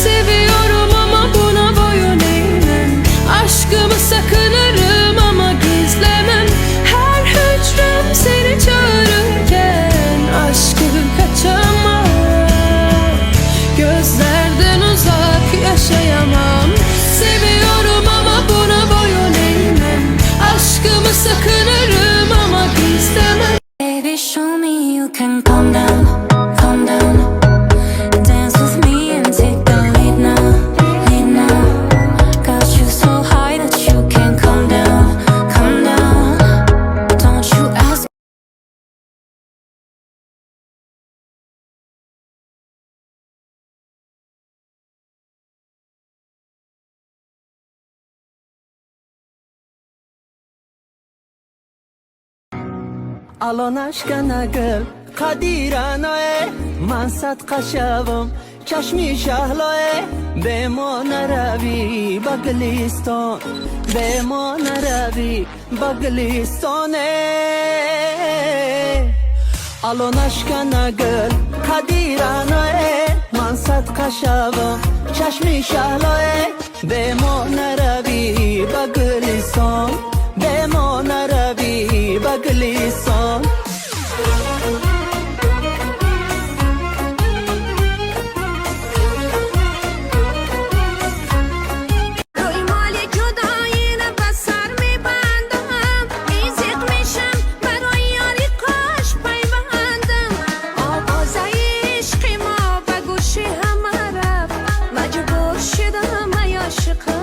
Seviyorum ama buna boyun eğmem. Aşkımı sakınırım ama gizlemem. Her hücrem seni çağırırken aşkı kaçamam. Gözlerden uzak yaşayamam. Seviyorum ama buna boyun eğmem. Aşkımı sakınırım ama gizlemem. Baby, show me you can calm down, calm down. Dance with me and take the lead now, lead now. Got you so high that you can't come down, come down. Don't you ask. Ало, нашкана гул қадираное, ман садқа шавам чашми шаҳлое. Бе мо наравӣ ба Гулистон, бе мо наравӣ ба Гулистоне. Ало, нашкана гул қадираное, ман садқа шавам чашми шаҳлое. Бе мо наравӣ ба Гулистон, бе мо наравӣ ба Гулистон. Рӯймоли ҷудоиро ба сар мебандам, изиқ мешам барои ёри кош пайвандам. Овозаи ишқи мо ба гӯши ҳама рафт, маҷбур шудам, ай ошиқам.